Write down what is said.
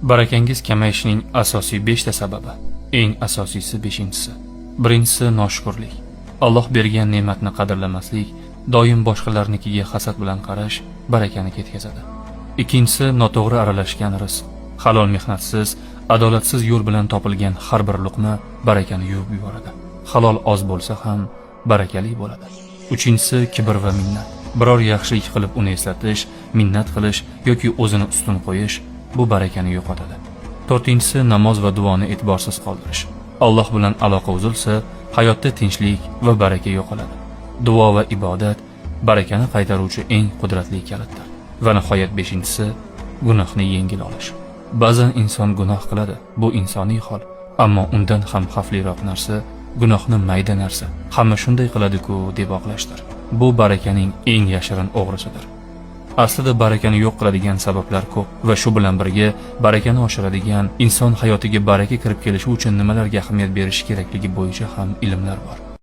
Barakangiz kamayishining asosiy 5 ta sababi. Eng asosiysi beshinchisi. Birinchisi noshukurlik. Alloh bergan ne'matni qadrlamaslik, doim boshqalarnikiga hasad bilan qarash barakani ketkazadi. Ikkinchisi noto'g'ri aralashgan rizq. Halol mehnatsiz, adolatsiz yo'l bilan topilgan har bir luqma barakani yuvib yuboradi. Halol oz bo'lsa ham barakali bo'ladi. Uchinchisi kibr va minnat. Biror yaxshilik qilib uni eslatish, minnat qilish yoki o'zini ustun qo'yish bu barakani yo'qotadi. To'rtinchisi namoz va duoni e'tiborsiz qoldirish. Alloh bilan aloqa uzilsa, hayotda tinchlik va baraka yo'qoladi. Duo va ibodat barakani qaytaruvchi eng qudratli kalitdir. Va nihoyat beshinchisi gunohni yengil olish. Ba'zan inson gunoh qiladi, bu insoniy hol. Ammo undan ham xavfliroq narsa gunohni mayda narsa. Hamma shunday qiladi-ku deb oqlashdir. Bu barakaning eng yashirin o'g'risidir. Aslida barakani yo'q qiladigan sabablar ko'p va shu bilan birga barakani oshiradigan, inson hayotiga baraka kirib kelishi uchun nimalarga ahamiyat berish kerakligi bo'yicha ham ilmlar bor.